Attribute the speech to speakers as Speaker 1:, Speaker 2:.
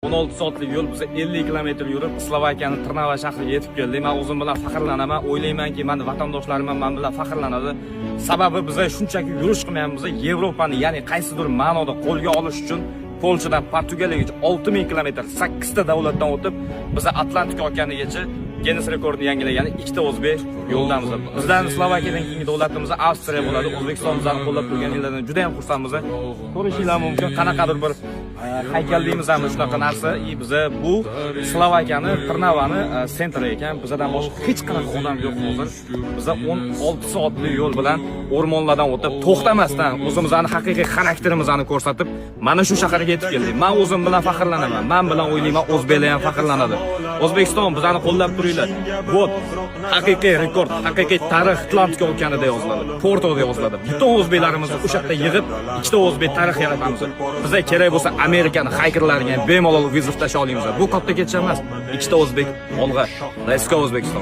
Speaker 1: 16 soatlik yo'l, biz 50 kilometr yurib, Slovakiyani Trnava shahriga yetib keldik. Men o'zim bilan faxrlanaman. O'ylaymanki, mani vatandoshlarim ham men bilan faxrlanadi. Sababi biz shunchaki yurish qilmayapmiz. Yevropani, ya'ni qaysidir ma'noda qo'lga olish uchun Polshadan Portugaliyagacha 6000 kilometr, 8 ta davlatdan o'tib, biz Atlantika okeanigacha Ginnes rekordini yangilagan ikkita o'zbek yo'ldamiz. Bizdan Slovakiyadan keyingi davlatimiz Avstriya bo'ladi. O'zbekiston bizlarni qo'llab turganliklaridan juda ham xursandmiz. Ko'rishinglar mumkin, qanaqadir bir haykalligimiz ham shunaqa narsa. И biza bu Slovakiyani Trnavani центр i ekan. Bizadan boshqa hech qanaqa odam yo'q hozir. Biza 16 soatlik yo'l bilan o'rmonlardan o'tib, to'xtamasdan o'zimizni haqiqiy xarakterimizni ko'rsatib, mana shu shaharga yetib keldik. Men o'zim bilan faxrlanaman. Men bilan, o'ylayman, o'zbeklar ham faxrlanadi. O'zbekiston, bizani qo'llab turinglar. Вот haqiqiy rekord, haqiqiy tarix Atlantika okeanida yoziladi, Portoda yoziladi. Butun o'zbeklarimizni o'sha yerda yig'ib, ikkita o'zbek tarix yaratamiz. Bizga kerak bo'lsa, Amerikani xakerlariga ham bemalol вызов tashlay olamiz. Bu katta ketish emas. Ikkita o'zbek olg'a. Let's go, O'zbekiston.